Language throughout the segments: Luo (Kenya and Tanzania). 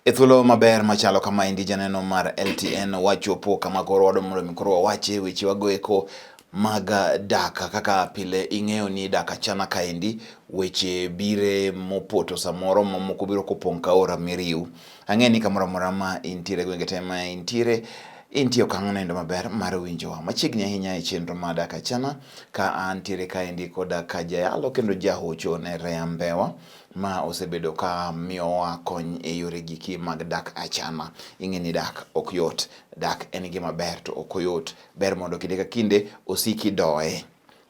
E thuolo maber machalo kamaendi janeno mar LTN wachopo kama koro wadwa mondo mi koro wawache weche wago eko mag dak kaka pile ing'eyo ni dak achana kaendi weche bire mopoto samoro mamoko biro kopong' ka aora miriw. Ang'e ni kamoro amora ma intiere gwenge te ma intiere intie okang' nendo maber mar winjowa machiegni ahinya e chenro mar dak achana ka antiere kaendi koda ka jayalo kendo jahocho ne Rea Mbewa ma osebedo ka miyowa kony e yore giki mag dak achana. Ing'e ni dak ok yot, dak en gima ber to ok oyot. Ber mondo kinde ka kinde osiki doye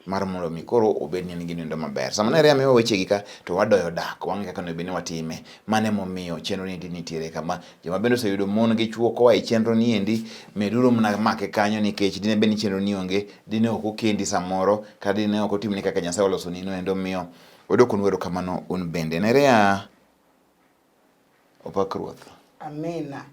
mar mondo mi koro obed ni en gi nindo maber. Sama ne Rea miyowa wechegi ka to wadoyo dak, wang'e kaka onego bed ni watime. Mano emomiyo chenro ni endi nitiere kama. Joma bende oseyudo mon gi chuo koa e chenro ni endi, meduru mana make kanyo nikech dine bed ni chenro ni onge, dine ok okendi samoro, kata dine ok otimni kaka Nyasaye olosoni no endo miyo Wadwokonu erokamano un bende. Nerea opak Ruoth. Amina.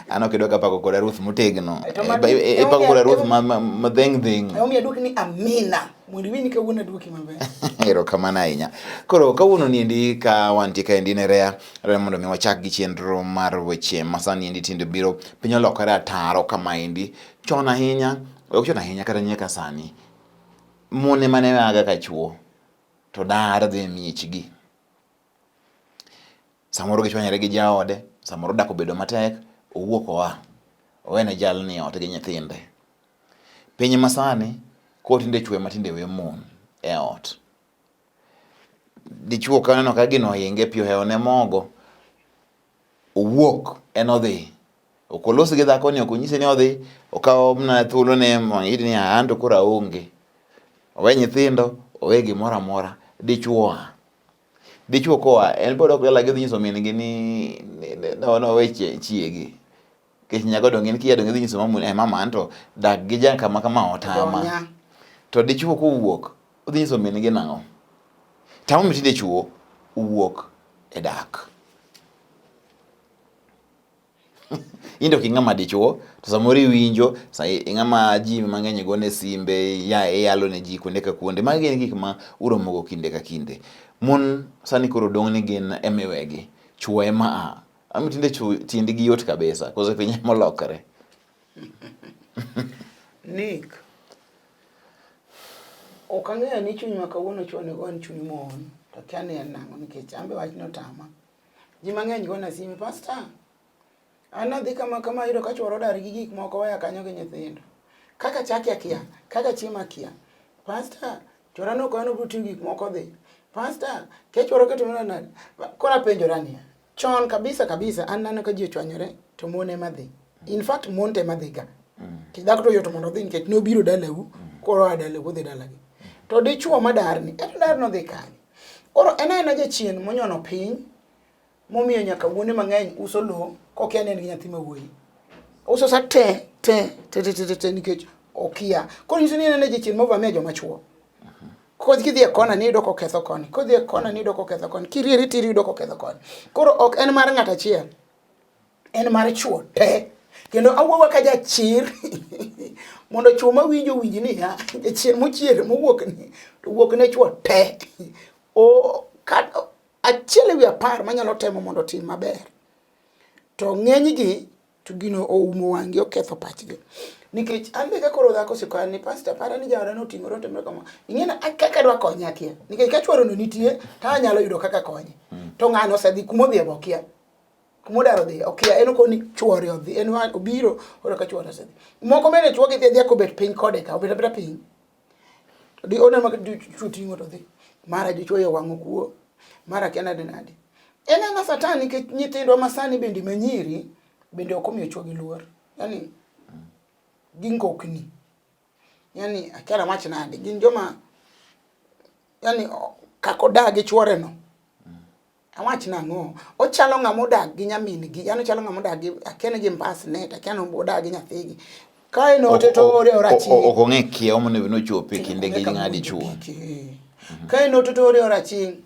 An ok idwa ka pako koda Ruoth motegno. Eh, ipako koda Ruoth ma dheng' dheng'. Emomiyo aduoki ni amina. Mondo iwinj ni kawuono aduoki maber. Erokamano ahinya. Koro kawuono niendi ka wantie kaendi Nerea, adwa mondo mi wachak gi chenro mar weche ma sani endi tinde biro piny olokore ataro kamaendi. Chon ahinya, ok chon ahinya kata nyaka sani. Mon ema ne aga ka chuo to dar dhi e miechgi. Samoro gichwanyore gi jaode, samoro dak obedo matek, owuok oa, owene jalni ot gi nyithinde. Piny masani koro tinde chuo ema tinde weyo mon e ot. Dichuo ka oneno ka gino ohinge, pi ohewone mogo, owuok en odhi. Ok olos gi dhako ni, ok onyise ni odhi, okawo mana thuolone moyud ni an to koro aonge. Owe nyithindo, owe gimoro amora, dichuo oa. Dichuo koa, en be odok dalagi odhi nyiso min gi ni nowe chiege. Nikech nyako donge in kia donge idhi nyiso mamu ni mama anto dak gi ja kama kama otama. To dichuo kowuok, odhi nyiso min gi nang'o? Tamo mitinde chuo wuok e dak. In to ok ing'ama dichuo to samoro iwinjo ing'ama ji mang'eny gone simbe ya iyalo ne ji kuonde ka kuonde. Magi gin gik ma uromogo kinde ka kinde. Mon sani koro dong' ni gin ema iwegi, chuo ema a. Ami tinde chuo tiendgi yot kabisa koso piny ema olokore. Nick, ok ang'eyo ni chuny ma kawuono chuo onego en chuny moon to akia ni en nang'o nikech an be wachno otama. Ji mang'eny gona simu, Pastor, an adhi kama kama ayudo ka chuora odar gi gik moko oweya kanyo gi nyithindo. Kaka chaki akia, kaka chiemo akia. Pastor, chuora nokoya ni obiro ting'o gik moko odhi. Pastor, kia chuora oketo nade? Koro apenjora niya, chon kabisa kabisa an naneno ka ji ochwanyore to mon ema dhi. In fact mon to ema dhi ga. Nikech dhako to yot mondo odhi nikech nobiro dalau, koro oa dalau odhi dalagi. To dichuo madarni, en dar nodhi kanye? Koro en aena jachien monyono piny momiyo nyaka wuone mang'eny uso lowo kokia ni en gi nyathi ma wuoyi. Uso sa te te te te te te nikech okia. Koro nyiso ni en aena jachien movamia joma chuo. Kodhi kidhi e kona ni iyudo koketho koni, kodhi e kona ni iyudo koketho koni, kirieri tir iyudo koketho koni. Koro ok en mar ng'at achiel, en mar chuo te. Kendo awuowa ka jachir mondo chuo mawinjo owinj niya, jachien mochier mowuok ni to wuok ne chuo te. O, ka, achiel ewi apar manyalo temo mondo otim maber. To ng'enygi to gino oumo wang'gi oketho pachgi nikech an be ka koro dhako osiko ni pastor para ni jaoda noting'ore otimore kama ing'e na kaka adwa konye akia nikech ka chwore no nitie to anyalo yudo kaka konye mm. to ng'ano osedhi kuma odhiye be okia kuma odaro dhi okia en okoni chwore odhi en obiro oyudo ka chwore osedhi moko bende chwogi dhi adhiya kobet piny kode ka obet abeta piny To di oneno ka dichwo ting'o to dhi. Mara dichwo iye wang' okuo. Mara kia nade nade. En ang'o satan nikech nyithindwa masani bende manyiri bende ok omiyo chwogi luor. Yaani gingokni. Yaani akia nawach nade. Gin joma yaani kaka odak gi chwore no. Awach nang'o? Ochalo ng'ama odak gi nyamin gi, yani ochalo ng'ama odak gi akia ni gi mbasne, to akia ni odak gi nyathigi. Ka en ote to ore ora ching. Ok ong'e kiewo monego bed ni ochope kinde gi ng'a dichuo. Ka en ote to ore ora ching.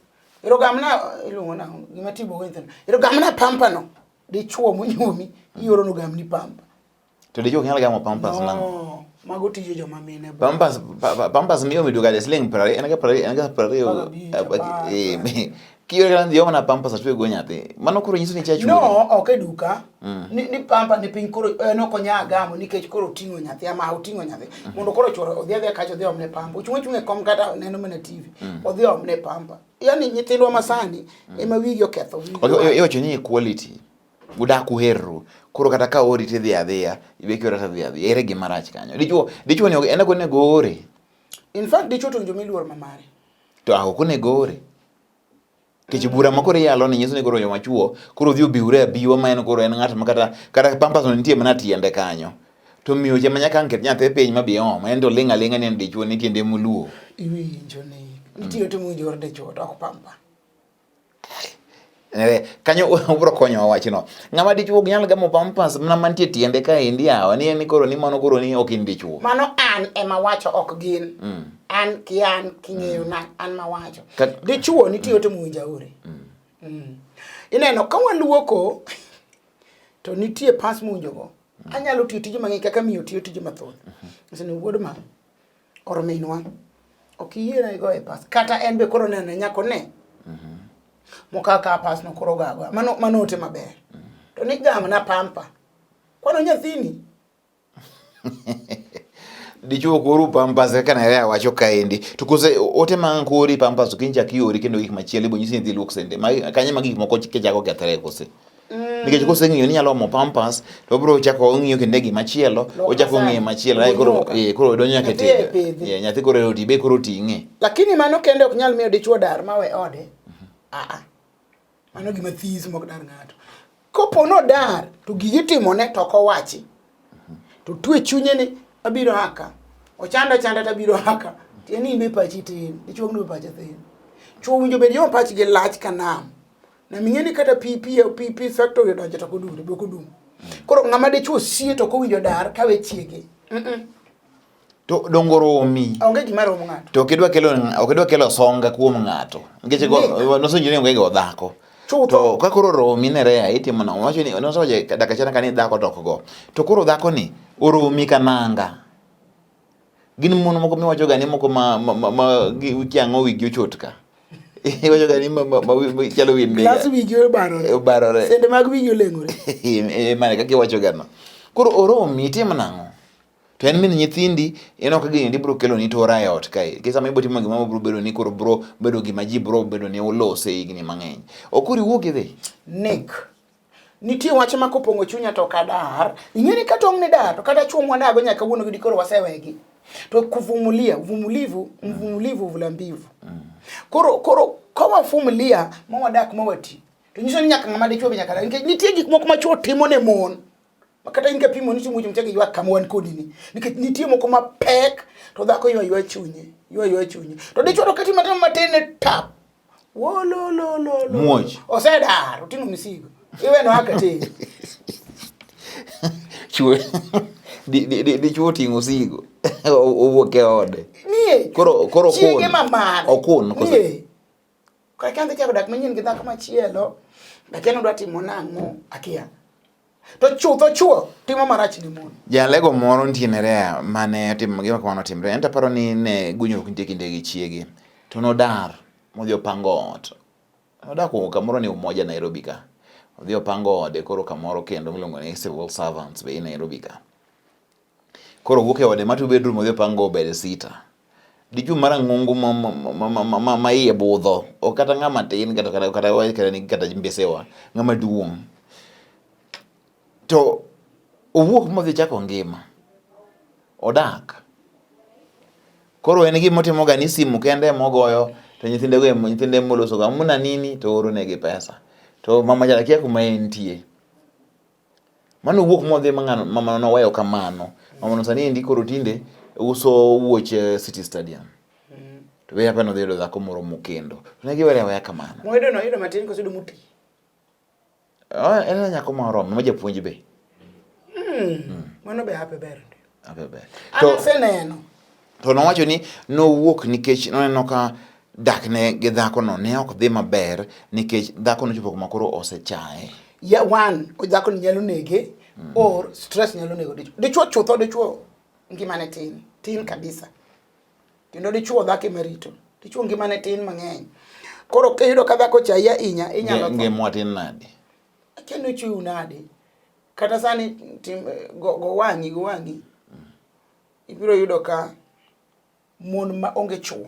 Ero gamna iluongo nang'o? Gima tibo go nyithindo. Ero gamna pampa no. Dichuo monyuomi ioro no gamni pampa. To dichuo ok nyal gamo pampers no, nang'o? Mago tije joma mine. Pampers pampers miyo miduoga de siling 20, en ga 20, en ga 20. Kiore kata dhi omna pampers atwe go nyathi. Mano koro nyiso ni cha chuori. No, ok e duka. Ni, ni pampa ni piny koro en ok onya gamo nikech koro oting'o nyathi ama oting'o nyathi. Mondo koro chuore odhi adhiya kacha odhi omne pampa. Ochung' achung'a e kom kata oneno mana TV. Odhi omne pampa. Yaani nyithindwa masani ema wigi oketho wigi. Ok, iwacho ni equality. Udak uherru. Koro kata ka ori tidhi adhiya, ibe kiora tadhi adhiya. Ere gima rach kanyo? Dichuo, dichuo ni en ok onego ore. In fact dichuo to owinjo mi luor ma mare. To ah, ok onego ore. Nikech bura ma koro iyalo ni nyiso ni koro joma chuo koro odhi obiwre abiwa ma en koro en ng'at ma kata kata pampers no nitie mana tiende kanyo. To miyo cha ma nyaka ang' ket nyathi piny ma bi om, en to ling' aling'a ni en dichuo ni tiende moluo. Iwinjo ni nitie ote mowinjo or dichuo to ok pampa. Kanyo ubro konyowa wachno. Ng'ama dichuo ok nyal gamo pampers mana mantie tiende kaendi yawa ni en koro ni mano koro ni ok in dichuo. Mano an ema wacho ok gin. An ki an king'eyo na an mawacho. Dichuo nitie ote mowinjo aore. Ineno ka waluoko to nitie pas mowinjo go. Anyalo tiyo tije mang'eny kaka miyo tiyo tije mathoth. Nyiso ni wuod ma or minwa ok iyiena igoye pas kata en be koro neno nyako ne moka ka pas no koro gago mano mano ote maber to ni gamna pampa kwano nyathini Dichuo koro pampas kaka Nerea wacho kaendi. To kose ote ma ang' kori pampas to kiny chak iori kendo gik machielo ibo nyisi ni idhi luok sende. Ma kanyo ma gik moko chako kethre kose. Nikech koseng'iyo ni nyalo omo pampas to obiro chako ong'iyo kendo e gimachielo, ochako ong'iyo machielo ae koro eh, koro donjo nyaka e tedo. Yeah, nyathi koro oti be koro ting'e. Lakini mano kende ok nyal miyo dichuo dar mawe ode. Ah ah. Mano gima this mok dar ng'ato. Kopo nodar to gige timone to ok owachi. To twe chunye ni abiro haka. Ochanda chanda to abiro haka. Tiende ni in be pachi tin, dichuo be pache thin. Chuo winjo bed joma pachgi lach ka nam. Na ming'e ni kata pi pi pi pi factory odonjo to ok odum, be ok odum. Koro ng'ama dichuo sie to ok owinjo dar kawe chiege. Mm -mm. To dongo romi. Onge gima romo ng'ato. To ok idwa kelo ok idwa kelo songa kuom ng'ato. Nikech nosonjo ni onge go dhako. To ka koro romi ne rea itimo nang'o? Wacho ni nosewacho dakika chana kani dhako to ok go. To koro dhako ni oromi ka nanga. Gin mon moko miwacho ga ni moko ma ma, ma, ma gi ang'o wigi ochot ka. Iwacho ga ni ma, ma, ma chalo wi ndiga. Glas wigi obarore. Obarore. Sende mag wigi oleng'ore. Eh, mane kaka iwacho ga no. Koro oromi itim nang'o? To en min nyithindi, ineno ka gini biro kelo ni tora e ot kae. Nikech sama ibiro timo gima biro bedo ni koro biro bedo gima ji biro bedo ni olose higni mang'eny. Ok koro iwuog idhi. Nick. Nitie wach ma kopong'o chunya to ok adar. Ing'e ni ka tong' ni dar to kata chuo mwadago nyaka kawuono gi koro wasewegi. To kuvumilia, uvumilivu, mvumilivu huvuna mbivu. Koro koro ka wavumilia ma wadak ma wati. To nyiso ni nyaka ng'ama dichuo be nyaka dar. Nikech nitie gik moko ma chuo timo ne mon. Makata in kapimo ni timo chake ywak kama wan kodi ni. Nikech nitie moko mapek to dhako ywa ywa chunye, ywa ywa chunye. To dichuo to katimo matin matin ne tap. Wololololo. Muoch. Osedar, oting'o misigo. Iweno haka te. Chuo di di di chuo oting'o osigo. Owuok e ode. Nie. Koro koro okun. Chiege mamare. Okun kose. Nie. Kaka andhi chako dak manyien gi dhako machielo, akia ni odwa timo nang'o, akia. To chutho chuo timo marach ne mon. Jalego moro nitie Nerea mane otimo gima kamano otimre. En to aparo ni ne gunyruok nitie kinde gi chiege. To nodar modhi opango ot. Odak kamoro ni Umoja Nairobi ka. Odhi opango ode koro kamoro kendo miluongo ni Civil Servants be Nairobi ka. Koro owuok e ode ma two bedroom odhi opango bed sita. Dichuo mar ang'ongo ma, ma, ma, ma, ma, ma, ma iye budho, ok kata ng'ama tin kata kata kata kata, kata mbesewa, ng'ama duong'. To owuok modhi chako ngima. Odak. Koro en gima otimoga ni simu kende emogoyo to nyithindego nyithinde molosoga muna nini to ooro negi pesa. To mama cha kia kuma entie. Mano owuok modhi ma ng'ano mamano noweyo kamano. Mamano sani endi koro tinde uso wuoche City Stadium. To be hapa nodhi yudo dhako moro mokendo. To ne giwere aweya kamano. Moyudo no yudo matin koso yudo moti. Ah, en nyako moromo ma japuonj be. Mano be hape ber. Hape ber. An aseneno. To nowacho ni nowuok nikech noneno ka dakne gi dhakono ne ok dhi maber nikech dhako nochopo kuma koro osechaye. Yeah, one, dhako ni nyalo nege or stress nyalo nego dichuo. Dichuo chutho dichuo ngimane tin, tin kabisa. Kendo dichuo dhako ema rito. Dichuo ngimane tin mang'eny. Koro kiyudo ka dhako chayi ahinya, inyalo tho. Ngimwa tin nadi? Akia ni ochuewu nade. Kata sani tim, go wang'i, go wang'i. Ibiro yudo ka mon ma onge chwo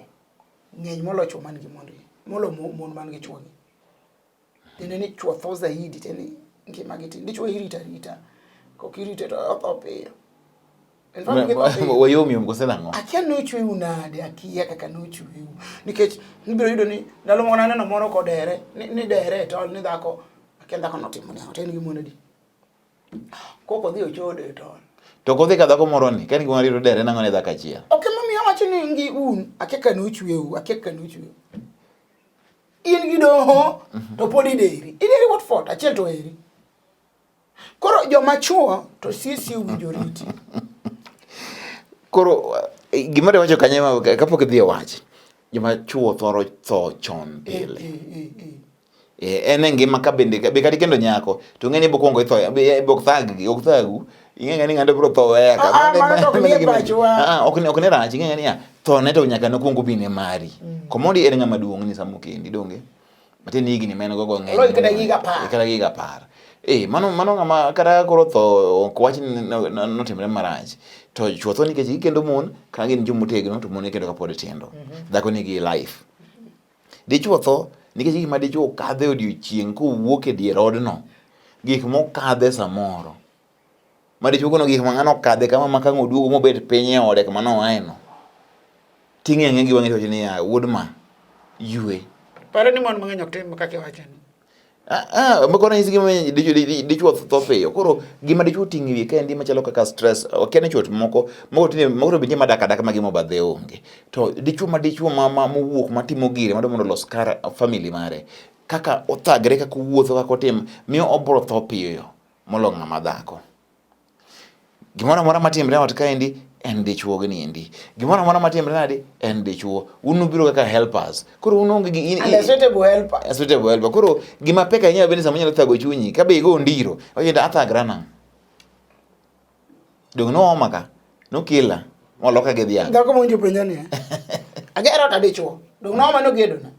ng'eny moloyo chwo man gi mondgi, molo mon man gi chwogi. Tiende ni chwo tho zaidi, tiende ni ngimagi tin. Dichwo irito arita, kok irite to otho piyo. In fact, githo piyo. Wayom yom kose nang'o? Akia nochwewu nade, akia kaka nochwewu. Nikech ibiro yudo ni ndalo moko naneno moro kodere, ni dere e tol ni dhako, akia dhako notimo nang'o, to en gi mon adi. Koko odhi ochodo e tol. To kodhi ka dhako moro ni, ka en gi mon adi to dere nang'o ne dhako achiel? Ok emomiyo awacho ni ngi un, akia kaka nochwewu, akia kaka nochwewu. In gi doho to pod ideri. Ideri what for? Achiel to eri. Koro joma chuo to sisi owinjo riti. Koro gima wacho kanyo kapok idhi e wach, joma chuo thoro tho chon pile. En e ngima ka bende be kata ikendo nyako to ng'e ni bokwongo itho be ok thag-gi ok thagu ing'e ni ng'ato biro tho weya ka. Ah, mano to ok nie pachwa. Ah, ok ne rach ing'e niya thone to nyaka nokwong obi ne mari. Komondi en ng'ama duong' ni sama okendi donge? Matin ni higni ma en go go ng'eny. Oloyi kata gi higa 10. Kata gi higa 10. Mano mano ng'ama kata koro tho ok wach ni notimre marach. To chuo tho nikech gikendo mon ka gin jomotegno to mon ikendo kapod tindo. Dhako nigi life. Dichuo tho nikech gik ma dichuo kadhe odiochieng' kowuok e dier odno, gik mokadhe samoro. Ma dichuo kono gik ma ng'ano okadhe kama ma kang' oduogo mobet piny e ode kama noae no. Ting'e ang'e gi wang'e to niya, wuod ma, ywe. Paro ni mon mang'eny ok tim kaka iwacho ni. Ah, ah, koro nyisi gima dichuo tho piyo. Koro gima dichuo ting'o e wiye kaendi machalo kaka stress, ok en chuo moko, moko tinde moko to bende madak adaka ma gima obadhe onge. To dichuo ma dichuo ma, ma mowuok matimo gire madwa mondo olos kar family mare, kaka othagre, kaka owuotho, kaka otim, miyo obro tho piyo molo ng'ama dhako. Gimoro amora matimre e ot kaendi en dichuo gi niendi. Gimoro amora matimre nadi en dichuo. Un ubiro kaka helpers. Koro un onge gi And a suitable helper. A suitable helper. Koro gima pek ahinya bende sama inyalo thago chunyi ka be igo ondiro, oyenda athagra nang'o? Donge nooma ka? Nokela moloka gi dhiang'. Dhako mowinjo penja niya. Agero ot adichuo. Donge nooma nogedona.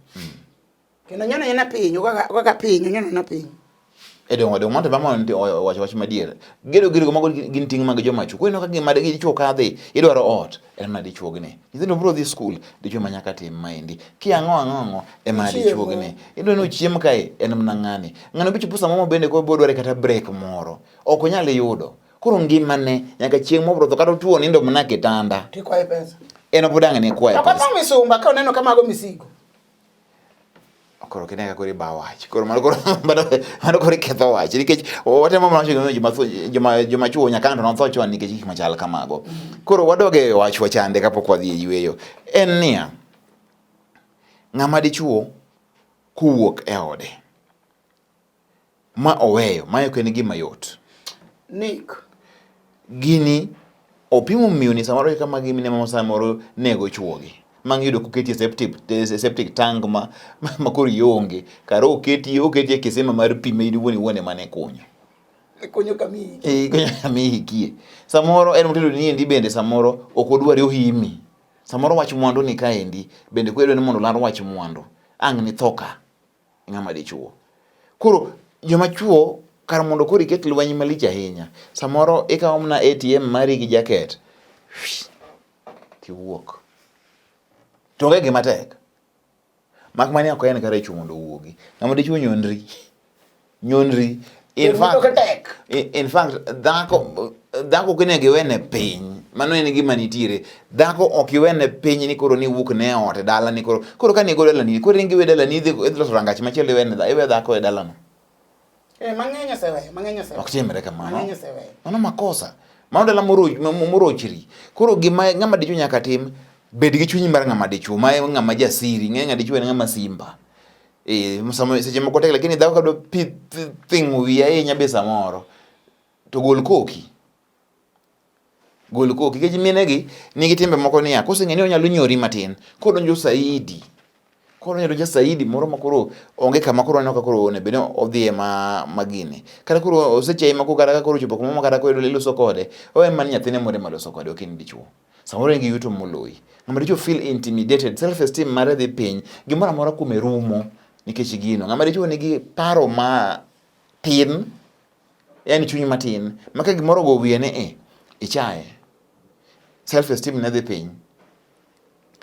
Kendo nyono nyona piny, kaka piny, onyono na piny. E dongo dongo mano to mama owacho wach madier. Gedo gedo mago gin ting' mag joma chwo. Koro ineno ka gima dichwo kadhi, idwaro ot, en mana dichwo gini. Nyithindo biro dhi skul, dichwo ema nyaka tim maendi. Kiang'o ang'o ang'o, ema dichwo gini. Idwa ni ochiem kae, en mana ng'ani. Ng'ano bichopo samoro bende koro biro dware kata break moro. Ok onyal yudo. Koro ngimane nyaka chieng' mobiro tho kata otuo nindo mana e kitanda. Tikwaye pesa. En pod ang' ne kwaye pesa. Ok otho misumba ka oneno ka mago misigo. Koro kinega koro iba wach. Koro mano koro mano koro iketho wach nikech watemo mana wacho gima joma joma chuo nyaka ng'ato notho chon nikech gik machal kamago. Koro wadog e wach wachande kapok wadhi e yueyo. En niya, ng'ama dichuo kowuok e ode ma oweyo, mae ok en gima yot. Nick. Gini opimo miyo ni samoro kama gi mine ma samoro nego chuogi. Mang' yudo koketi e septic tank ma koro ionge. Kar oketi oketi e kisima mar pi ma in iwuon iwuon ema ne kunyo. Ikunyo kama iikie. Ikunyo kama iikie. Samoro en motedo ni endi bende samoro ok odwar ohimi. Samoro wach mwandu ni kaendi bende kwedo ni mondo oland wach mwandu. Ang' ni tho ka. Ng'ama dichuo. Koro joma chuo kar mondo koro iket lweny malich ahinya, samoro ikawo mana ATM mari gi jaket tiwuok. To onge gima tek. Mak mana ni ok en kare chuo mondo owuogi. Ng'ama dichuo nyonri. Nyonri. In fact, in fact, dhako dhako ok onego iwene piny. Mano en gima nitiere. Dhako ok iwene piny ni koro ni wuok ne ot e dala ni koro. Koro ka nigo dalani, koro ringi we dalani idhi idhi loso rangach machielo iwene iwe dhako e dalano. Eh, mang'eny oseweyo, mang'eny oseweyo. Ok timre kamano. Mang'eny oseweyo. Mano makosa. Mano dala morochri. Koro gima ng'ama dichuo nyaka tim, bed gi chuny mar ng'ama dichuo, ma ng'ama jasiri, ng'e ng'ama dichuo en ng'ama simba. Sama seche moko tek lakini dhako kadwa thing'o wiye ahinya be samoro to gol koki. Gol koki nikech mine gi nigi timbe moko niya, koseng'e ni onyalo nyori matin, kodonjo saidi, koro onyalo donjo saidi moro ma koro onge kama koro oneno ka koro onego bed ni odhiye ma gini. Kata koro osechayi ma kata ka koro ochopo kumoro ma kata koro iloso kode, owe mana nyathine moro ema loso kode ok in dichuo. Samoro en gi yuto moloyi. Ng'ama dichuo feel intimidated, self esteem mare dhi piny, gimoro amora kuome rumo nikech gino. Ng'ama dichuo nigi paro ma tin, yani chuny matin, ma ka gimoro ogo wiye ni e, ichaye. Self esteem ne dhi piny.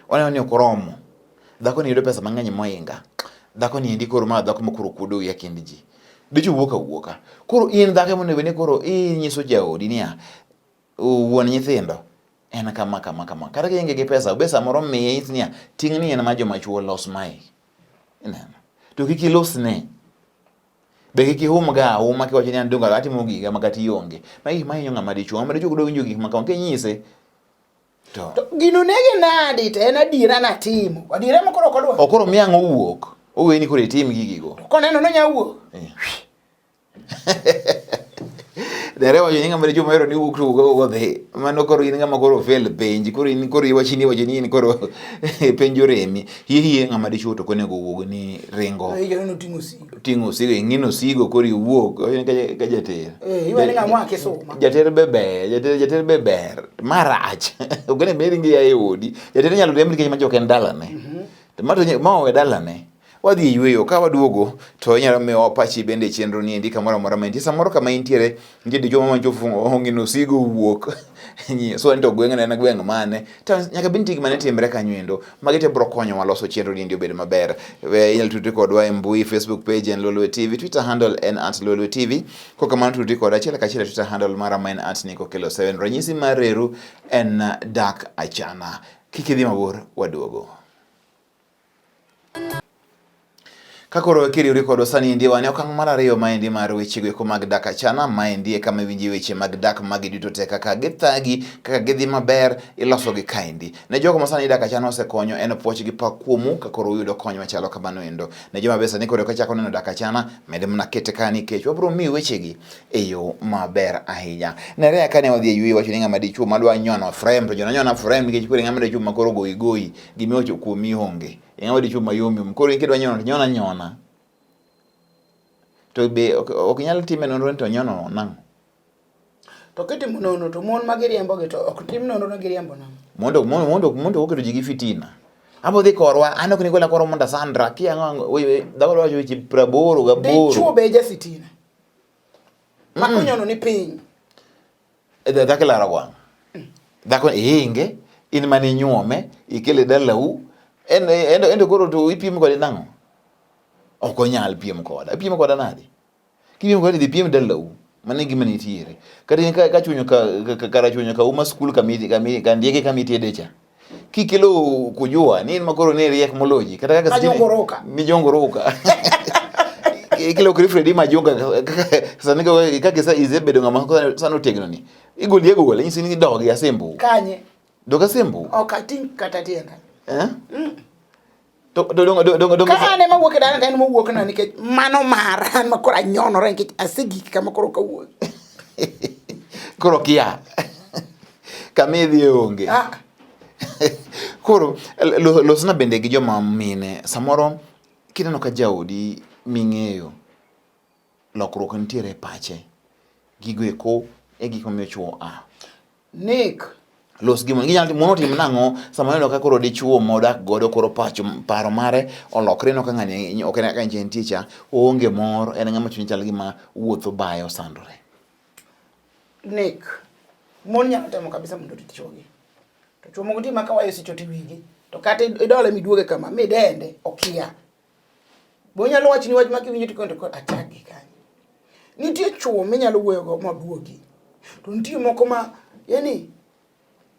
Oneno ni ok oromo. Dhako ni yudo pesa mang'eny mohinga. Dhako ni endi koro ma dhako ma koro kuodo wiya kind ji. Dichuo wuok awuoka. Koro in dhako ema onego bed ni koro inyiso jaodi niya, wuon nyithindo en kama kama kama. Kata ka ionge gi pesa, be samoro miye nyis niya, ting' ni en ma joma chuo los mae. Ineno. To kik ilosne. Be kik ihum ga ahuma kiwacho ni an donge atimo giga ma kata ionge. Ma gik ma hinyo ng'ama dichuo. Ng'ama dichuo ok winjo gik ma kama. Kinyise to To gino nege nadi to en adiera natimo. Adiera ma koro ok odwar. Ok koro miang' owuok. Oweni koro itim gigigo. Koneno nonya wuok. Eh. Dere wacho ni ng'ama dichuo mohero ni wuok to wuok odhi. Mano koro in ng'ama koro fail penj. Koro in koro iwachi ni iwacho ni in koro penj oremi. Hie hie ng'ama dichuo to ok onego wuog ni ringo. Higa no ting'o osigo. Ting'o osigo, ing'ino osigo koro iwuok. Owacho ni ka jater. Eh, iwe ni ng'ama oa Kisuma. Jater be ber, jater jater be ber. Marach. Ok onego bed ni ringo ia e odi. Jater inyalo riemb nikech macha ok en dalane. To ma to ma owe dalane. Wadhi e yueyo, ka waduogo to inyalo miyowa pachi bende e chenro ni endi kamoro amora ma intie. Samoro kama intiere nitie dichuo ma mancho ong'ino osigo owuok. So en to gweng'no en gweng' mane. To nyaka bed nitie gima ne timre kanyo endo. Magi te biro konyowa loso chenro ni endi obed maber. Inyalo tudri kodwa e mbui, Facebook page en Lolwe TV, Twitter handle en @lolwe TV. Kokamano tudri koda achiel kachiel e Twitter handle mara ma en @nikokelo7. Ranyisi mar reru en dak achana. Kik idhi mabor, waduogo. Ka koro kiriwri kodwa sani endi wan e okang' mar ariyo maendi mar wechego eko mag dak achana. Maendi e kama iwinje weche mag dak magi duto te kaka githagi, kaka gidhi maber, ilosogi kaendi. Ne jogo ma sani dak achana osekonyo en puoch gi pak kuomu ka koro uyudo kony machalo kamano endo. Ne joma be sani koro eka chako neno dak achana, med mana kete ka nikech wabiro miyi wechegi e yo maber ahinya. Nerea kane wadhi e yueyo wacho ni ng'ama dichuo madwa nyono frame to jona nyona frame nikech koro ng'ama dichuo ma koro goyi goyi gima iwacho kuomi onge. Ng'ama dichuo mayom yom koro in kidwa nyono to nyona nyona. To be ok inyal time nonro ni to nyono nang'o? To kitimo nonro to mon ma giriembo gi to ok tim nonro ni giriembo nang'o? Mondo mondo mondo oketo ji gi fitina. Abo dhi korwa, an ok nigola korwa mondo asandra, kia ang'o, dhako dwa wacho weche 88. Dichuo be ja fitina. Mako nyono ni piny. Dhako ilaro gwang'. Dhako ihinge, in mane inyuome, ikele dalau, en en to koro to ipiem kode nang'o? Ok onyal piem koda. Ipiem koda nade? Kipiem koda idhi piem dalau. Mano e gima nitiere. Kata in ka chunyo ka karachuonyo ka uma skul kamiti kami kandiege kamitede cha. Kikelo kujua ni in makoro ne riek moloyo ji kata kaka Majongoroka. Mijongoroka. Ikelo Clifford Majonga kaka sani kaka kaka isebedo ng'ama sani otegno ni. Igoli agola inyisi ni dogi asembo. Kanye? Dog asembo. Ok ating' kata tienda. Eh? To dong dong dong Ka an ema wuok e dala to en mowuok na nikech mano mara an ma koro anyonora nikech asegik kama koro kawuok. Koro kia. Kama idhiye onge. Ah. Koro losna bende gi joma mine. Samoro kineno ka jaodi ming'eyo lokruok nitiere e pache. Gigo eko e gik mamiyo chuo a. Nick. Los gi mon. Ginyalo mon otim nang'o sama ineno ka koro dichuo modak godo koro pacho paro mare olokre ineno ka ng'ani ok en kaka entie cha oonge mor en ng'ama chunye chal gima wuotho bayo sandore. Nick. Mon nyalo temo kabisa mondo orit chuogi. To chuo moko nitie ma kawayo sicho to wigi. To kata idole miduoge kama midende okia. Be onyalo wachni wach ma kiwinjo to kendo achak gi kanye. Nitie chuo minyalo wuoyogo maduogi. To nitie moko ma yani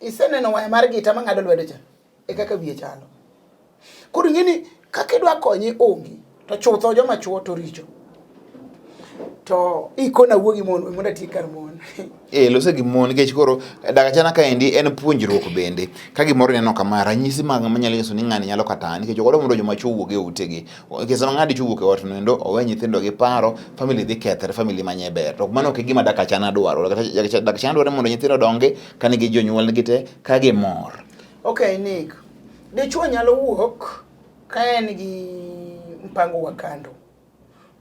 iseneno waya mar gita mang'ado lwedo cha e kaka wiye chalo. Koro ing'e ni kaka idwa konye onge to chutho joma chuo to richo. To ikona wuo gi mon mondo ati kar mon. Eh, lose gi mon nikech koro dak achana kaendi en puonjruok bende. Ka gimoro ineno kama ranyisi mag manyalo nyiso ni ng'ani nyalo kata nikech ok odwa mondo joma chuo owuog e utegi. Nikech sama ng'adi chuo owuok e ot noendo owe nyithindo gi paro, family dhi kethre, family manye ber. To mano ok e gima dak achana dwaro. Dak achana dwaro ni mondo nyithindo odongi ka nigi jonyuolgi te ka gimor. Okay, Nick. Dichuo nyalo wuok ka en gi mpango wa kando.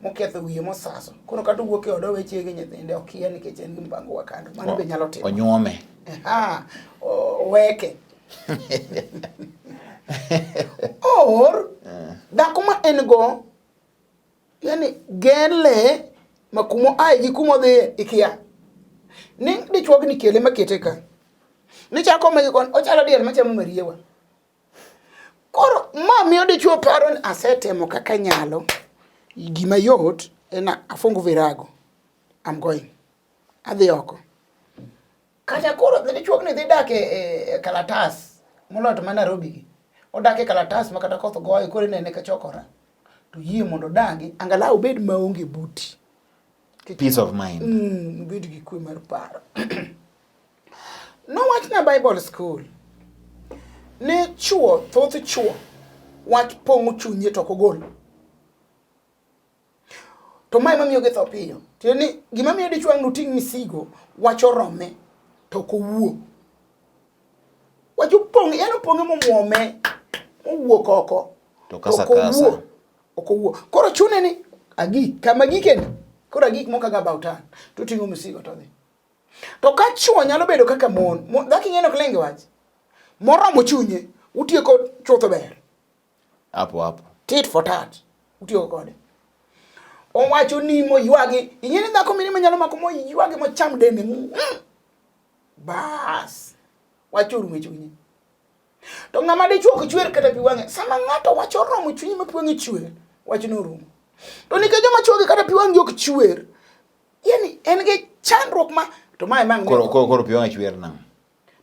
Moketho wiye mosaso. Koro kata owuok e ode owe chiege nyithinde okia nikech en gi mpango wa kando. Mano be nyalo timo. Onyuome. Aha, oweke. Or dhako ma en go yani gele ma kumo aye gi kumo dhiye ikia. Ni dichuog ni kele makete ka. Ni chako megi kon ochalo diel machamo mariewa. Koro ma miyo dichuo paro ni asetemo kaka nyalo. Gima yot en afungu virago. I'm going. Adhi oko. Kata koro dichuo ni dhi dak e kalatas moloyo to ma Nairobi gi. Odak e kalatas ma kata koth goye koro inene ka chokora. To yie mondo odagi angalau obed maonge buti. Peace of mind. Obed gi kwe mar paro. Nowachna Bible school ni chuo, thoth chuo wach pong'o chunye to ok ogol. To mae mamiyo githo piyo. Tiende ni gima miyo dichuo ang' noting' misigo wach orome to ok owuo. Wach opong' en opong'e momuome mowuok oko. To kasa kasa. Ok owuo. Koro chune ni agik kama gikeni. Koro agik mokaga about turn to ting'o misigo to dhi. To ka chuo nyalo bedo kaka mon, dhako ing'e ok lenge wach. Moromo chunye, utieko chutho ber. Apo apo. Tit for tat. Utieko kode. Owacho ni moywagi, ing'e ni dhako mirima nyalo mako moywagi mocham dende. Bas. Wach orumo e chunye. To ng'ama dichuo ok chwer kata pi wang'e. Sama ng'ato wacho oromo chunye ma pi wang'e chwer, wachno orumo. To nikech joma chuogi kata pi wang'gi ok chwer, yani en gi chandruok ma to mae mang' koro koro koro pi wang'e chwer nang'o?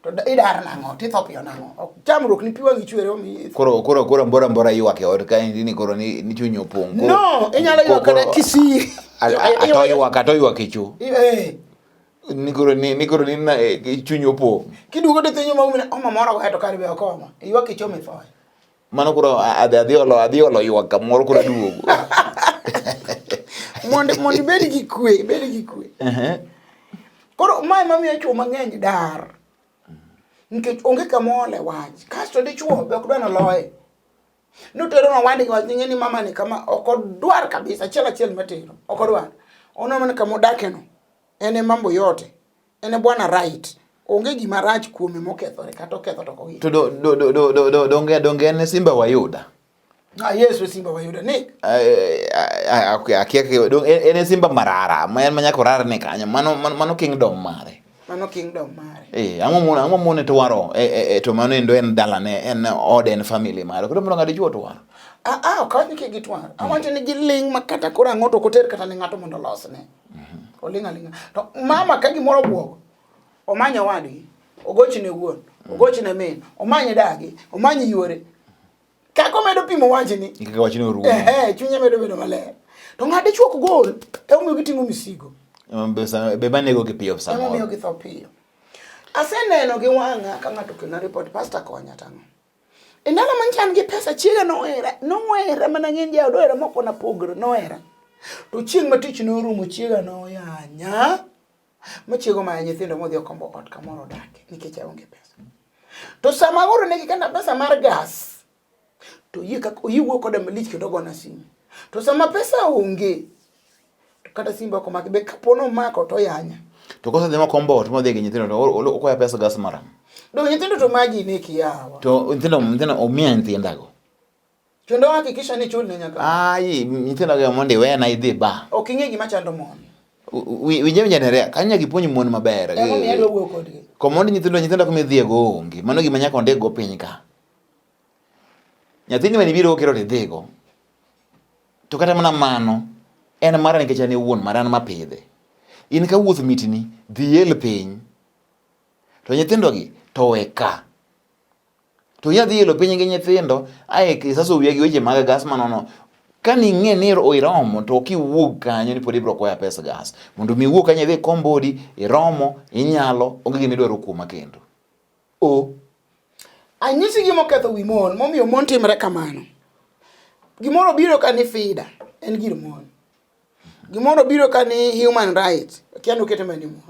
To idar nang'o? Titho piyo nang'o? Ok chamruok ni pi wang'i chwer omi. Koro koro koro mbora mbora ywak e ot ka ni koro ni chuny opong'. No, inyalo ywak kata kisiri. Ato ywak ato ywak e cho. Eh. Ni koro ni koro ni na chuny opong'. Kiduogo to thinyo ma umina oma moro go to kare be ok oma. Ywak e cho mithoe. Mano koro adhi olo adhi olo ywak kamoro koro aduogo. Mondo mondo ibed gi kwe, ibed gi kwe. Koro mae mamiyo chwo mang'eny dar. Nikech onge kama oole wach. Kasto dichuo be ok dwa noloye. Notero na wadgi wach ni ni mama ni kama ok odwar kabisa achiel achiel matero. Ok odwar. Oneno mana kama odake no. En e mambo yote. En e bwana right. Onge gima rach kuome mokethore kata oketho to ok To do do do do do do donge donge en Simba wa Yuda. Ah, Yesu e Simba wa Yuda. Ni. Akia en e Simba marara, ma en manyaka orarne kanyo. Mano mano kingdom mare. Mano kingdom mare. Eh, ang'o mone twaro to mano endo en dalane, en ode, en family mare. Koro mondo ng'ado dichuo twaro. Ah, ah, ok awach ni kik gitwar. Awacho ni giling' ma kata koro ang'o to ok oter kata ne ng'ato mondo olosne. Oling' aling'a. To mama ka gimoro obwogo, omany owadgi, ogochne wuon, ogochne min, omany dagi, omany yuore. Kaka omedo pimo wachni, Kaka wachni orumo. Ehe, chunye medo bedo maler. To ng'at dichuo ok gol, emomiyo giting'o misigo. Be manego gi piyo samoro. Emomiyo githo piyo. Aseneno gi wang'a ka ng'ato okelona report, pastor konya tang'o. E ndalo ma nyicha an gi pesa, chiega nohera, nohera mana ng'eny jaod ohera mok wana pogre, nohera. To chieng' ma tich norumo, chiega noyanya. Ma chiega omaya nyithindo modhi okombo ot kamoro odake nikech aonge pesa. To sama aoro negi kata pesa mar gas, to oyie kaka oyie wuoyo koda malich kendo ogona simu. To sama pesa onge, to kata simba ok omaki, be kapo nomako to oyanya. To kosedhi mokombo ot modhi gi nyithindo to okwaya pesa gas maramo. Donge nyithindo to magi ne kiyawa. To nyithindo nyithindo omiya nyithindago. Kendo hakikisha ni chulne nyaka. Ai, nyithindo go mondo iwena idhi ba. Ok ing'e gima chando mon. Winje winje nerea, kanyo nyaka ipuonj mon maber. Emomiyo adwa wuoyo kodgi. Komondi nyithindo nyithindo kuma idhiye go onge. Mano gima nyaka ondik go piny ka. Nyathini mane ibiro kero to idhigo. To kata mana mano, en mara nikech an e wuon mare, an mapidhe. In ka wuoth mitni, dhi el piny. To nyithindogi to we ka. To inya dhi elo piny gi nyithindo, ae isaso wiya gi weche mag gas manono. Ka ning'e ni iromo to ok iwuog kanyo ni pod ibiro kwaya pes gas. Mondo mi iwuog kanyo idhi ikomb odi, iromo, inyalo, onge gima idwaro kuoma kendo. O. Anyisi gima oketho wi mon, momiyo mon timre kamano. Gimoro biro ka ni FIDA, en gir mon. Gimoro biro ka ni human right, kia ni okete mana ni mon.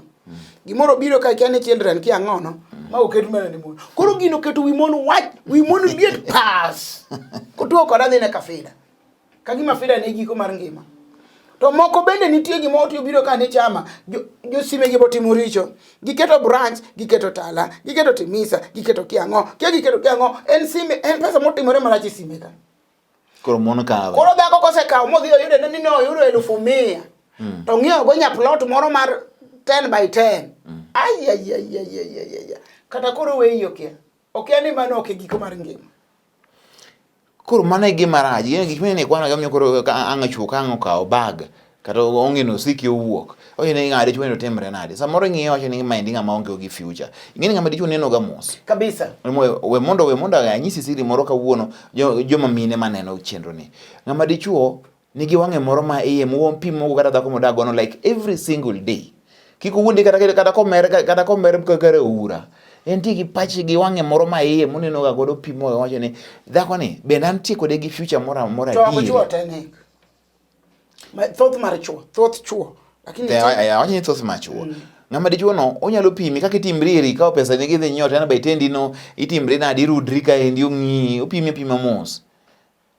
Gimoro biro ka kia ni children, kia ang'ono, ma oket mana ni mon. Koro gino oketo wi mon wach, wi mon liet pas. Kotuo koda dhi ne ka FIDA. Ka gima FIDA ne giko mar ngima. To moko bende nitie gima otiyo biro ka ni chama josime gi botimo richo. Giketo branch, giketo tala, giketo timisa, giketo kiang'o, kia giketo kiang'o, en sime, en pesa motimore marach e sime ka. Koro mon kawe. Koro dhako kosekawo modhi oyudo ni ne oyudo 100,000. To ng'iewo go nya plot moro mar 10 by 10. Ai ai ai ai ai ai. Kata koro weyi okia. Okia ni mano ok e giko mar ngima. Koro mano e gima rach. Gin gik minene kwano gamiyo koro ka ang' chuo ka ang' okawo bag kata ong'e no osiki owuok. Owacho ni ng'a dichuo ni otimre nade. Samoro ing'iyo wacho ni maendi ng'ama onge gi future. Ing'e ni ng'ama dichuo neno ga mos. Kabisa. We mondo anyisi siri moro kawuono joma mine maneno chenro ni. Ng'ama dichuo nigi wang'e moro ma iye muo pimo kata dhako modak gono like every single day. Kik owuondi kata komer kata komer kaka oura. Entie gi pache gi wang'e moro ma iye moneno ga godo pimo wacho ni dhako ni bende antie kode gi future moro amora To ok chuo te Nick. Thoth mar chuo, thoth chuo. Lakini awacho ni thoth mar chuo. Ng'ama dichuo no onyalo pimi kaka itimri eri ikawo pesa ni gidhi nyiewo tena baitendi no itimri nade irudri kaendi ong'iyi opimi apima mos.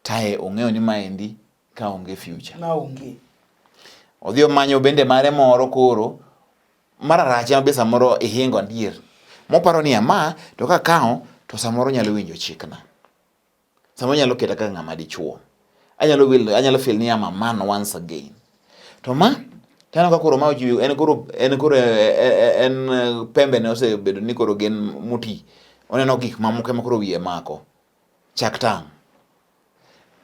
Tae ong'eyo ni maendi ka onge future. Ma onge. Odhi omanyo bende mare moro koro mararacha be samoro ihingo adier. Moparo ni ama to kakawo to samoro nyalo winjo chikna. Samoro nyalo keta kaka ng'ama dichuo. Anyalo will, anyalo feel ni I'm a man once again. To ma taneno ka koro ma ochiwo en koro en koro en pembe ne osebedo ni koro gin moti. Oneno gik mamoko ema koro wiye mako. Chak tang'.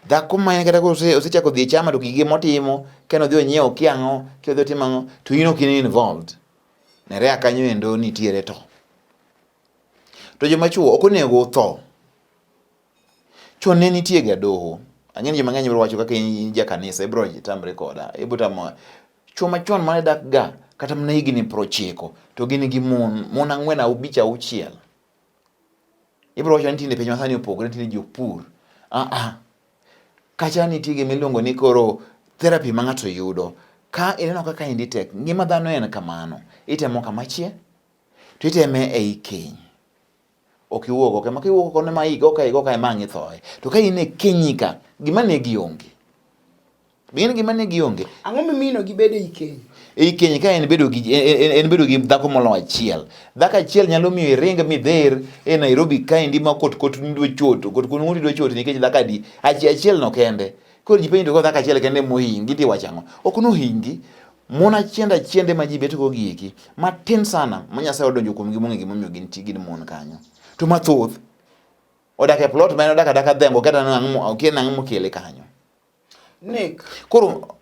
Dhako ma en kata osechako dhi e chama to gige motimo, ka nodhi onyiewo kia ang'o, kia odhi otimo ang'o, to in ok in involved. Nerea kanyo endo nitiere to. To joma chuo ok onego otho. Chon ne nitie ga doho. Ang'e ni joma ng'eny biro wacho kaka in ja kanisa, ibiro tamre koda. Ibiro tamo. Chuo machon mane dak ga kata mana higni 90 to gin gi mon, mon 4, 5, 6. Ibiro wacho ni tinde piny masani opogore, tinde ji ok pur. Ah ah. Kacha nitie gima iluongo ni koro therapy ma ng'ato yudo. Ka ineno kaka endi tek, ngima dhano en kamano. Itemo kama chie, to iteme ei keny. Ok iwuog oko, ema kiwuok oko ma igo ka igo ka ema ang' ithoe. To ka in e kenyi ka, gima negi onge. Gin gima negi onge. Ang'o mimino gibedo ei keny? Ei keny ka en bedo gi en bedo gi dhako molo achiel. Dhako achiel nyalo miyo iring midher e Nairobi kaendi ma kot kot nidwa choto, kot kot ng'uti dwa choto nikech dhako adi achiel no kende. Koro ji penjo to dhako achiel kende mohingi ti wacho ang'o? Ok nohingi. Mon achiende achiende ma ji bet go gieki, matin sana ma Nyasaye odonjo kuomgi mong'e gimomiyo gintie gin mon kanyo. To mathoth odak e plot ma en odak adaka dhengo kata nang'o okia nang'o mokele kanyo. Nick. Koro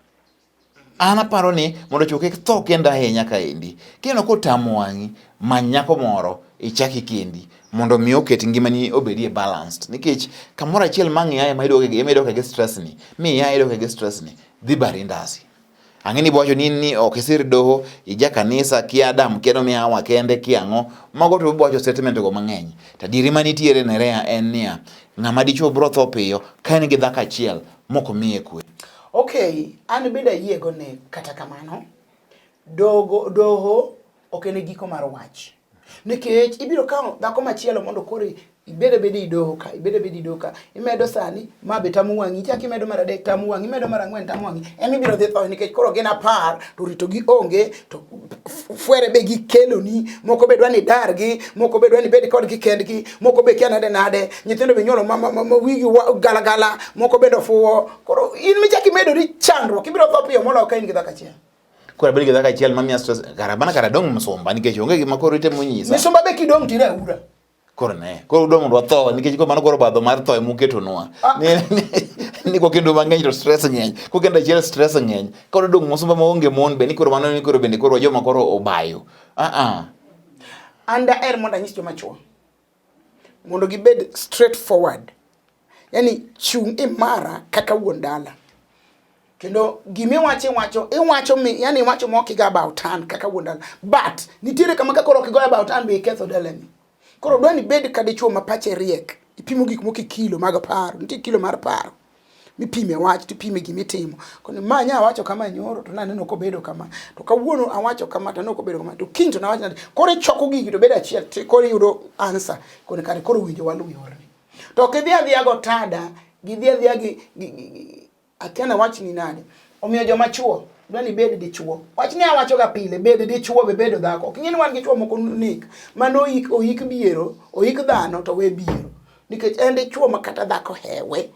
an aparo ni mondo chwo kik tho kendo ahinya kaendi. Kineno kotamo wang'i, many nyako moro ichak ikendi mondo mi oket ngimani obedie balanced. Nikech kamoro achiel ma ang' iaye ma idoke gi stress ni, mi iaye idoke gi stress ni, dhi bari ndasi. Ang'e ni ibowacho ni ni ok isir doho, ija kanisa, kia Adam, kia nomi Hawa kende, kia ang'o. Mago to ibowacho statement go mang'eny. To adieri manitiere Nerea en niya, ng'ama dichuo bro tho piyo ka en gi dhako achiel mok omiye kwe. Okay, an bende ayie go ne kata kamano, dogo doho ok en e giko mar wach. Nikech ibiro kawo dhako machielo mondo koro ibed abeda e doho ka, ibed abeda e doho ka. Imedo sani, ma be tamo wang'i, ichak imedo mar adek tamo wang'i, imedo mar ang'wen tamo wang'i. Ema ibiro dhi tho nikech koro gin 10 to ritogi onge, to fwere be gikeloni, moko be dwa ni idargi, moko be dwa ni ibed kodgi kendgi, moko be kia nade nade, nyithindo be inyuolo ma wigi galagala, moko bende ofuwo. Koro in michak imedori chandruok, ibiro tho piyo moloyo ka in gi dhako achiel. Koro abed gi dhako achiel mamiya stress, kara mana kara dong' msumba nikech onge gima koro itemo nyisa. Misumba be kidong' tire aura. Koro ne, koro udwa mondo watho nikech koro mano koro obadho mar tho ema uketonwa. Ni kokendo mang'eny to stress ng'eny, kokendo achiel stress ng'eny. Koro dong' msumba maonge mon be ni koro mano ni koro bende koro joma koro obayo. Ah ah. An daher mondo anyis joma chuo mondo gibed straight forward. Yani chung' imara kaka wuon dala. Kendo gima iwacho iwacho, iwacho mi, yani iwacho ma ok igo about hand kaka wuon dala. But nitiere kama ka koro ok igoyo about hand be iketho dalani. Koro dwa ni ibed ka dichuo ma pache riek. Ipimo gik moko e kilo mag paro. Nitie kilo mar paro. Mipime wach tipime gima itimo. Koni ma nya awacho kama nyoro to naneno kobedo kama. To kawuono awacho kama to aneno kobedo kama. To kiny to nawacho nade. Koro ichoko gigi to bedo achiel. Koro iyudo answer. Koni kare koro winjo waluw yorni. To ok idhi adhiya go tada, gidhi adhiya gi akia nawachni nade. Omiyo joma chuo dwa ni bed dichuo. Wach ni awacho ga pile, bed dichuo be bedo dhako. Ok ing'e ni wan gi chuo moko nik mano oyik oyik biero, oyik dhano to we biero. Nikech en dichuo ma kata dhako hewe.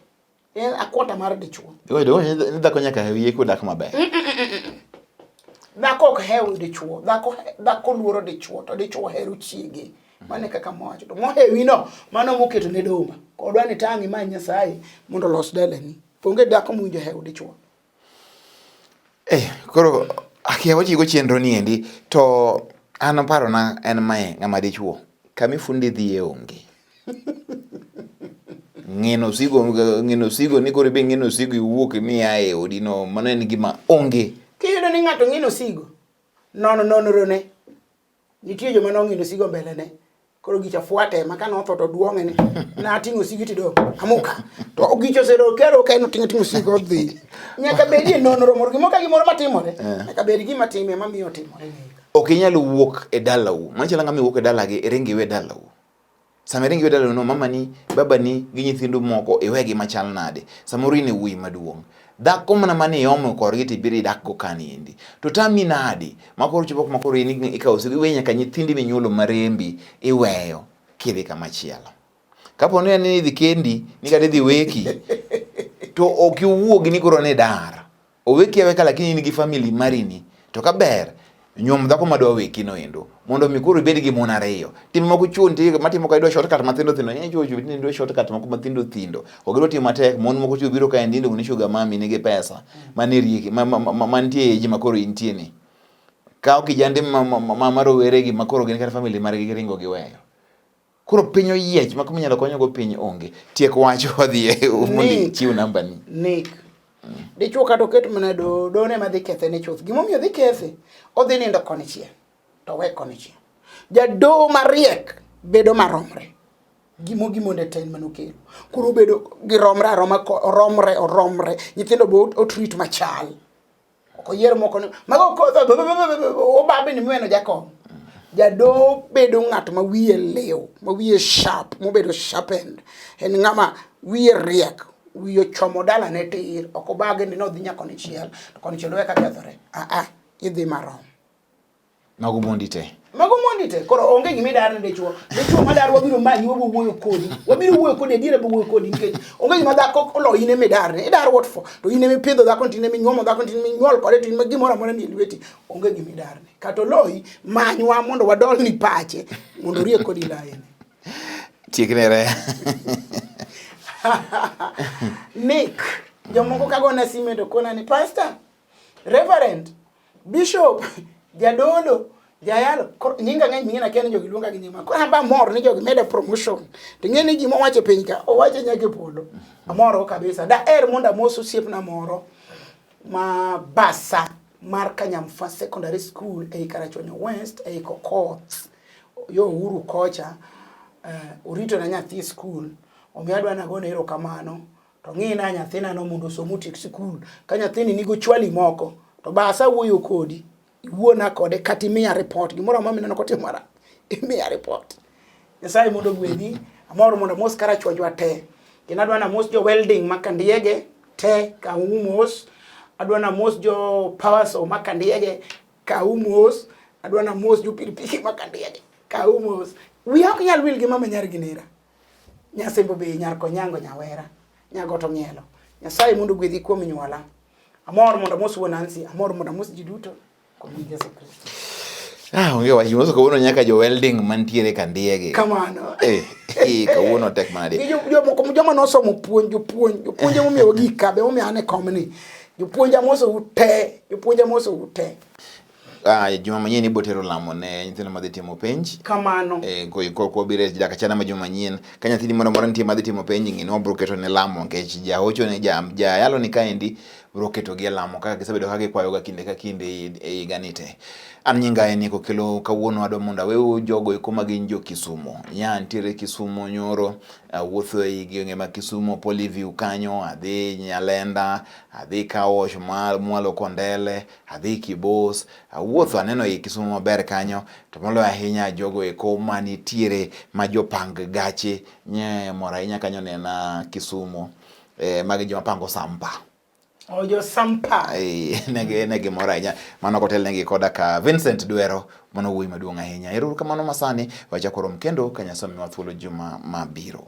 En akwota mar dichuo. Iwacho ni dhako nyaka hew yie kodak maber. Dhako ok hew dichuo. Dhako dhako luoro dichuo to dichuo hero chiege. Mano e kaka mowacho. To mohewi no, mano moketo ne doma. Odwa ni tang' imany Nyasaye mondo olos dalani. Onge dhako mowinjo hew dichuo. Eh, koro akia wachigo chenro ni endi to an parona en mae ng'ama dichuo kama ifundi dhiye onge. Ng'ino sigo ng'ino sigo ni koro ibe ng'ino sigo iwuok miya e odi no mano en gima onge. Kiyudo ni ng'ato ng'ino sigo, nono nonro ne. Nitie joma nong'ino sigo mbele ne. Koro gicha fuate ma kane otho to duong'e ni nating'o sigi tido amuka. To gicha osedo kero ka en oting'o ting'o sigo odhi. Nyaka bedie nonro moro gimoro ka gimoro matimore. Eh. Nyaka bed gima time mamiyo otimore. Ok inyal wuok e dalau. Mano chalo ng'ama iwuok e dalagi iring iwe dalau. Sama iringo iwe dalau no, mamani, babani gi nyithindu moko iwegi machal nade? Samoro in e wuoyi maduong'. Dhako mana mane iomo korgi to ibiro idak go kani endi. To tami nade? Ma koro chopo kuma koro in ikawo osigo iwe nyaka nyithindi minyuolo marembi iweyo kidhi kama chielo. Kapo ni en ni idhi kendi ni kata idhi weki to ok iwuogi ni koro ni dar. Oweki aweka lakini in gi family mari ni. To ka ber, nyuom dhako madwa weki no endo mondo mi koro ibed gi mon ariyo. Tim moko chuo nitie matimo ka idwa shortcut mathindo thindo, ing'e chuo chuo idwa shortcut moko mathindo thindo. Ok gidwa tiyo matek, mon moko chuo biro kaendi iluongo ni sugar mummy nigi pesa manie rieki mantie e age ma koro intie ni. Kawo kijande ma rowere gi ma koro gin kata family margi giringo giweyo. Koro piny oyiech ma kuma inyalo konyogo piny onge. Tiek wach wadhi e mondo ichiw namba ni. Nick. Dichuo kata oket mana do done ma dhi kethe ne chuth. Gimomiyo dhi kethe, odhi nindo konichiel to we konichiel. Jadoho mariek bedo maromre. Gimo gimonde ten manokelo. Koro obedo giromre aroma oromre oromre. Nyithindo be otreat machal. Ok oyier moko ni mago kotho obabe ni miweno jakom. Jadoho bedo ng'at ma wiye liw, ma wiye sharp, mobedo sharpened. En ng'ama wiye riek, wiye ochomo dalane tir, ok obage ni nodhi nyaka konchiel, to konchiel owe ka kethore. Ah ah, idhi marom. Mago mondi te. Mago mondi te. Koro onge gima idar ne dichuo. Dichuo ma dar wabiro manyi wabiro wuoyo kodi. Wabiro wuoyo kodi adiera bo wuoyo kodi nikech onge gima dhako olo in ema idar ne. Idar what for? To in ema ipidho dhako, to in ema inyuomo dhako, to in ema inyuol kode, to in ema gimoro amora nie lweti. Onge gima idar ne. Kata oloyi, manywa mondo wadolni pache mondo orie kodi laini. Tiekne re. Nick, jomoko kagona sime to kona ni pastor, reverend, Bishop, jadolo, jayalo, nyinga ng'eny ming'e nakia ni jogi luonga gi nying ma. Koro an be amor ni jogi meda promotion. To ing'e ni gima owacho e piny ka, owacho nyaka e polo. Amor kabisa. Daher mondo amos osiepna moro ma basa mar Kanyamfa Secondary School ei Karachuonyo West ei Kokoth yo Uhuru kocha orito na nyathi e skul omiyo adwa nagone erokamano To ng'ina nyathina no mondo osom otiek sikul. Ka nyathini nigo chwali moko, to basa wuoyo kodi, iwuona kode kata imiya report. Gimoro amora mineno kotimo marach, imiya report. Nyasaye mondo ogwedhi. Amor mondo amos Karachuonjwa te. Kendo adwa ni amos jo welding ma Kandiege te, kawu mos. Adwa ni amos jo power saw ma Kandiege, kawu mos. Adwa ni amos jo pikipiki ma Kandiege, kawu mos. Wiya ok nyal wil gi mama nyar Ginera. Nyasembo be nyar Konyango nyawera, nyagoto ng'elo. Nyasaye mondo ogwedhi kuom nyuola. Amor mondo amos wuon Nancy, amor mondo amos ji duto kuom nying Yesu Kristo. Ah, onge wach gimoso kawuono nyaka jo welding mantiere Kandiege. Kamano. Eh, eh, kawuono tek manade. Gi jomoko joma nosomo puonj, jopuonj, jopuonj emomiyo gik ka be emomiyo an e komni. Jopuonj amosou te, jopuonj amosou te. Ah, juma manyien ibo tero lamo ne nyithindo madhi timo penj. Kamano. Eh, ko ko ko bire dakika chana ma juma manyien ka nyathini moro moro nitie madhi timo penj ng'e ni wabro keto ne lamo nikech jahocho ne ja jayalo ni kaendi bro keto gi e lamo kaka gisebedo ka gikwayoga kinde ka kinde e higa ni te. An nyinga en Nick Okello, kawuono adwa mondo awewu jogo eko ma gin jo Kisumo. Nya ntiere Kisumo nyoro, awuotho ei gwenge ma Kisumo, Polyview kanyo, adhi Nyalenda, adhi Kawosh mwalo Kondele, adhi Kibos, awuotho aneno ei Kisumo maber kanyo, to moloyo ahinya jogo eko manitiere ma jopang gache nye mor ahinya kanyo nena Kisumo, magi joma pango sampa. Ojo Sampa. Ne gimor ahinya. Mano kotelnegi koda ka Vincent Dwero, mano wuoyi maduong' ahinya. Ero uru kamano masani, wachako rom kendo ka Nyasaye omiwa thuolo juma mabiro.